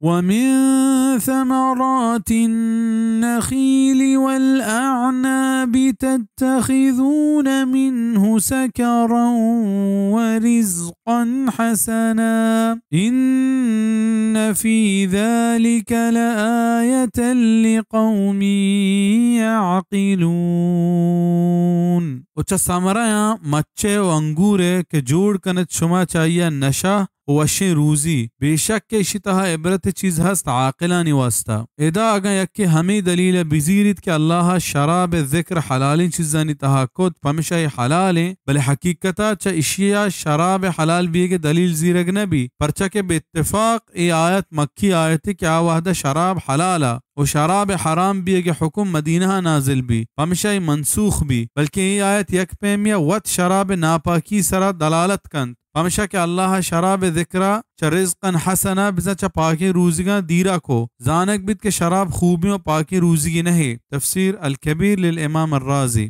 ومن ثمرات النخيل والأعناب تتخذون منه سكرا ورزقا حسنا إن في ذلك لآية لقوم يعقلون۔ و چہ ثمرہ آں مچے و انگورے کہ جوڑ کنت شما چہ آئی ءَ نشہ و وشیں روزی، بے شک کہ اشی تہا عبرت چیز ہست عاقلانی واسطہ۔ ادا اگاں یکے ہمے دلیل ءَ بزیریت کہ اللہ ءَ شراب ذکر حلالیں چیزانی تہا کت، پمشا اے حلالیں، بلے حقیقتا چہ اشی ءَ شراب حلال بیگ ءِ دلیل زیرگ نہ بی، پرچا کہ بہ اتفاق اے آیت مکی آیتے کہ آ وہدہ شراب حلال ءَ و شراب حرام بیگ ءِ حکم مدینہ ءَ نازل بی، پمشا اے منسوخ بی، بلکیں اے آیت یک پیمیا وت شراب ناپاکی سرا دلالت کنت۔ پمشا کہ اللہ ءَ شراب ذکرا چہ رزقا حسنا، بزاں چہ پاکیں روزگاں دیرا کو۔ زانگ بیت کہ شراب خوبیں و پاکیں روزگی نہ۔ تفسیر الکبیر للامام الرازی۔